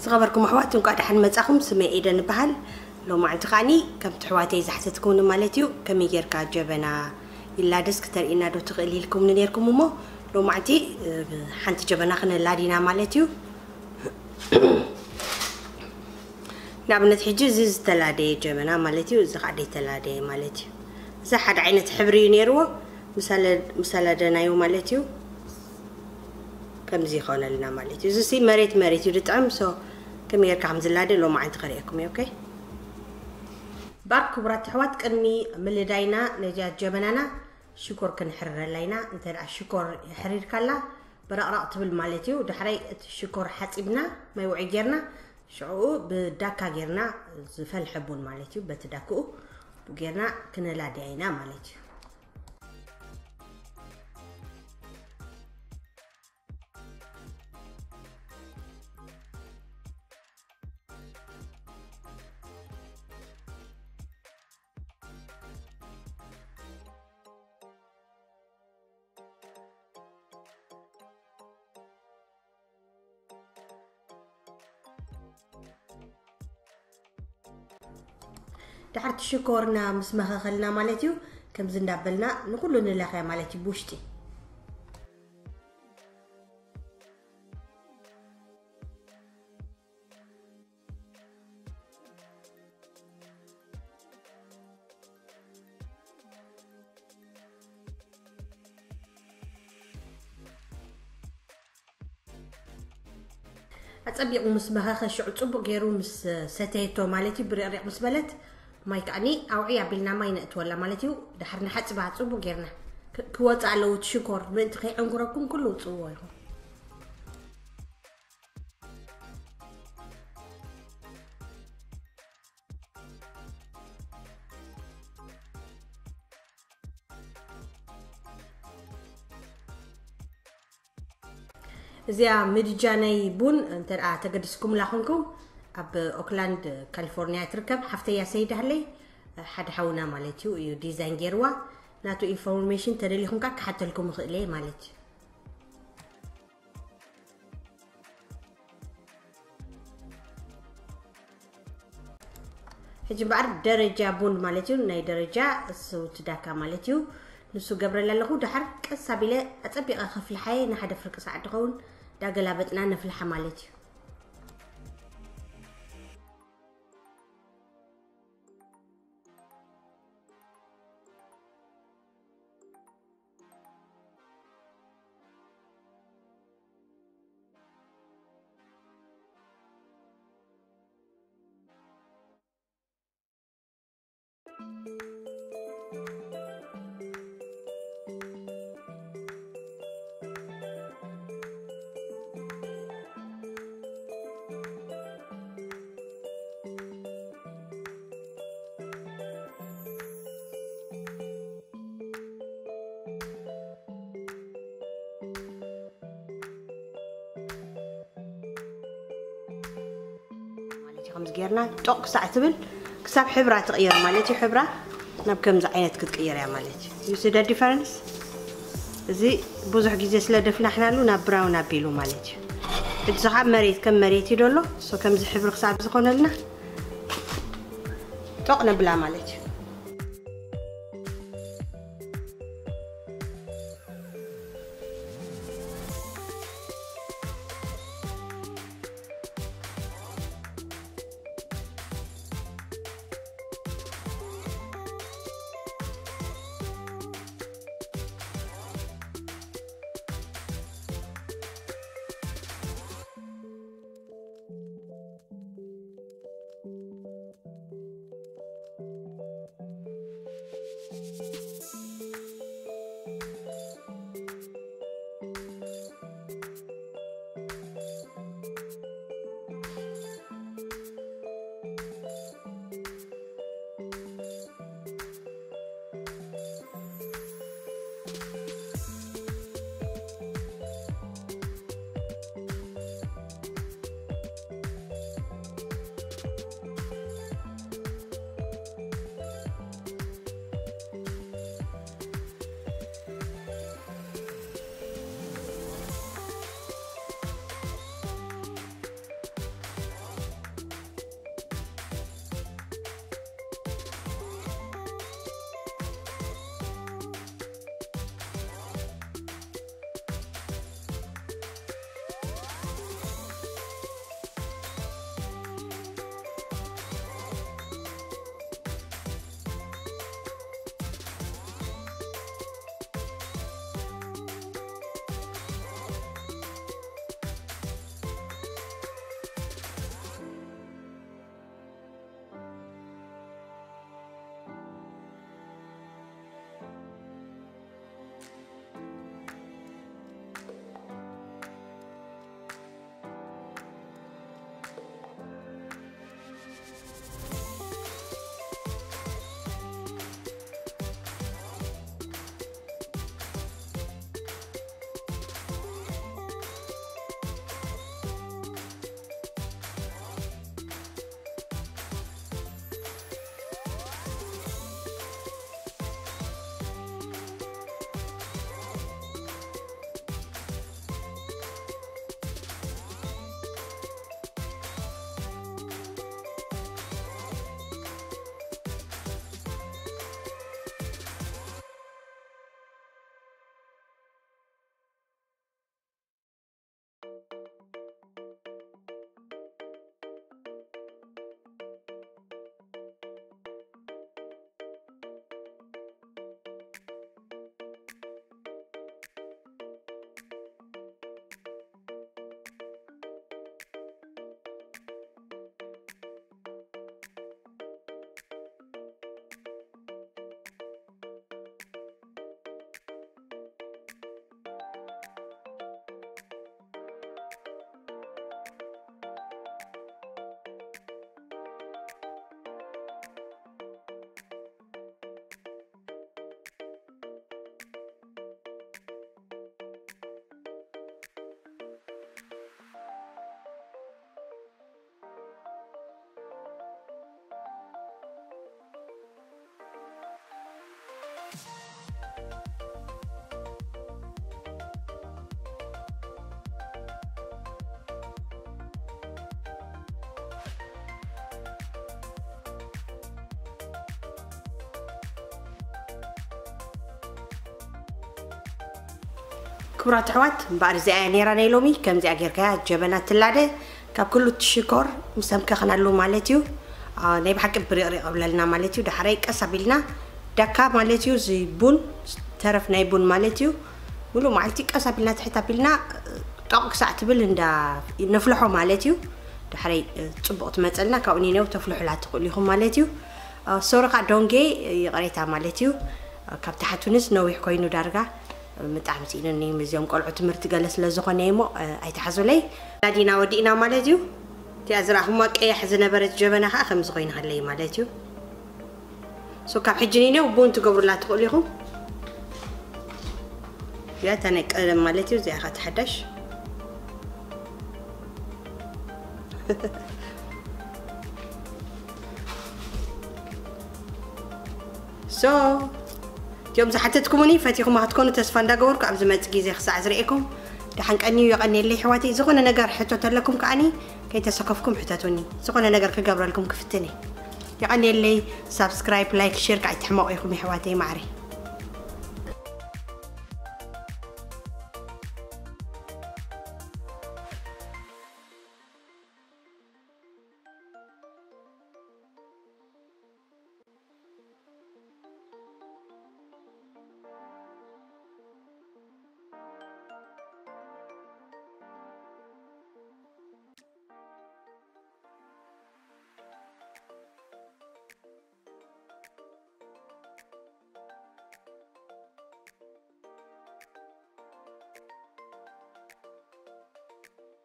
ዝኸበርኩም ኣሕዋት፣ እንኳዕ ደሓን መጻኹም። ስመይ ኤደን እበሃል። ሎማዕንቲ ከዓኒ ከምቲ ኣሕዋተይ ዝሓተትኩምኒ ማለት እዩ፣ ከመይ ጌርካ ጀበና ይላደስ ክተርእየና ዶ ትኽእል ኢልኩምኒ ኔርኩም እሞ፣ ሎማዕንቲ፣ እ፣ ሓንቲ ጀበና ክነላዲና ማለት እዩ። ንኣብነት ሕጂ እዚ ዝተላደየ ጀበና ማለት እዩ፣ እዚ ከዓ ዘይተላደየ ማለት እዩ። እዚ ሓደ ዓይነት ሕብሪ እዩ ኔርዎ፣ ምሳለ-፣ ምሳላደናዩ ማለት እዩ። ከምዚ ይኾነልና ማለት እዩ። እዚ ሲ መሬት መሬት እዩ ዝጥዕም። ሶ ከመይ ጌርካ ከም ዝላደ ሎማዓንቲ ከርእየኩም እየ። ኦኬ፣ ባር ክቡራት ኣሕዋት፣ ቅድሚ ምልዳይና ነዚኣ ጀበናና ሽኮር ክንሕርረላ ኢና። እንተ ደኣ ሽኮር ሕሪርካላ በረቕረቕ ትብል ማለት እዩ። ዳሕራይ እቲ ሽኮር ሓጺብና ማይ ውዑይ ጌርና ሽዑኡ ብዳካ ጌርና ዝፈልሐ ቡን ማለት እዩ። በቲ ዳክኡ ጌርና ክነላድያ ኢና ማለት እዩ። ድሓር እቲ ሽኮርና ምስ መኸኸልና ማለት እዩ፣ ከምዚ እንዳበልና ንኩሉ ንለኽያ ማለት እዩ ብውሽጢ። ኣጸቢቑ ምስ መኸኸ ሽዑ ጽቡቕ ገይሩ ምስ ሰተየቶ ማለት እዩ፣ ብሪቕሪቕ ምስ በለት ማይ ከዓኒ ኣውዒ ኣቢልና ማይ ነእትወላ ማለት እዩ። ድሓር ንሓጽባ ጽቡቕ ጌርና። ክ-፣ ክወጽእ ኣለዎ እቲ ሽኮር፣ ምእንቲ ከይዕንጉረኩም ኩሉ ውጽእዎ ኢኹም። እዚኣ ምድጃ ናይ ቡን እንተ ደኣ ተገድስኩምላ ኹንኩም፣ ኣብ ኦክላንድ ካሊፎርኒያ ትርከብ ሓፍተያ ሰይድ ሃለይ፣ ሓደ ሓውና ማለት እዩ፣ እዩ ዲዛይን ገይርዋ። ናቱ ኢንፎርሜሽን ተደሊኹም ከኣ ክሓተልኩም ይኽእል እየ ማለት እዩ። ሕጂ እምበኣር ደረጃ ቡን ማለት እዩ፣ ናይ ደረጃ ስውት ዳካ ማለት እዩ። ንሱ ገብረላ ኣለኹ። ደሓር ቀስ ኣቢለ ኣጸቢቐ ከፍልሓየ፣ ንሓደ ፍርቂ ሰዓት ድኸውን ዳገላበጥና ነፍልሓ ማለት እዩ። ማለት እዩ። ከምዚ ጌርና ጦቕ ክሳዕ ትብል፣ ክሳብ ሕብራ ትቕየር ማለት እዩ። ሕብራ ናብ ከምዚ ዓይነት ክትቅየር እያ ማለት እዩ። You see the difference? እዚ ብዙሕ ግዜ ስለ ደፍላሕናሉ ናብ ብራውን ኣቢሉ ማለት እዩ። ሕጂ ከዓ መሬት ከም መሬት እዩ ደሎ። ሶ ከምዚ ሕብሪ ክሳብ ዝኾነልና ጦቕ ነብላ ማለት እዩ። ክቡራት ኣሕዋት፣ እምበኣር እዚኣ እያ ነይራ ናይ ሎሚ። ከምዚኣ ጌርካያ ጀበና ትላደ፣ ካብ ኩሉ እቲ ሽኮር ምሰምከኽናሉ ማለት እዩ። አ፣ ናይ ብሓቂ ብሪቕሪቕ እብለልና ማለት እዩ። ዳሕራይ ቀስ ኣቢልና ዳካ ማለት እዩ፣ እዚ ቡን፣ ተረፍ ናይ ቡን ማለት እዩ። ሙሉእ መዓልቲ ቀስ ኣቢልና ትሕት ኣቢልና ጣቕ ክሳዕ ትብል እንዳ ነፍልሖ ማለት እዩ። ዳሕራይ፣ እ፣ ጽቡቕ ትመጸልና፣ ካብኡ ኒነው ተፍልሑላ ትኽእሉ ኢኹም ማለት እዩ። እ፣ ሶሪ ኸኣ ዶንጌ፣ ይቕሬታ ማለት እዩ። እ፣ ካብ ትሓቱንስ ነዊሕ ኮይኑ ዳርጋ፣ እ፣ ብጣዕሚ ስኢኑኒ፣ ምስዚኦም ቆልዑ ትምህርቲ ገለ ስለ ዝኾነ እሞ፣ እ፣ ኣይትሓዙለይ። ዳዲና ወዲእና ማለት እዩ። እቲኣ ዝረኣኹምዋ ቀያሕ ዝነበረት ጀበና ኸኣ ከምዚ ኮይና ከለይ ማለት እዩ። ሶ ካብ ሕጂ ኒነው ቡን ትገብሩላ ትኽእሉ ኢኹም። እዚኣ እታ ናይ ቀደም ማለት እዩ፣ እዚኣ ኸኣ ተሓዳሽ። ሶ እቲኦም ዝሓተትኩምኒ ፈቲኹማ ክትኮኑ ተስፋ እንዳገበርኩ፣ ኣብ ዝመጽእ ግዜ ክሳዕ ዝርእየኩም ደሓን ቀንዩ። የቐንየለይ ኣሕዋተይ። ዝኾነ ነገር ሕቶ ተለኩም ከኣኒ ከይተሰከፍኩም ሕተቱኒ። ዝኾነ ነገር ክገብረልኩም ክፍትን እየ። የቐንየለይ። ሳብስክራይብ፣ ላይክ፣ ሼር ከዓ ኣይትሕመቑ ኢኹም ኣሕዋተይ ማዕረይ።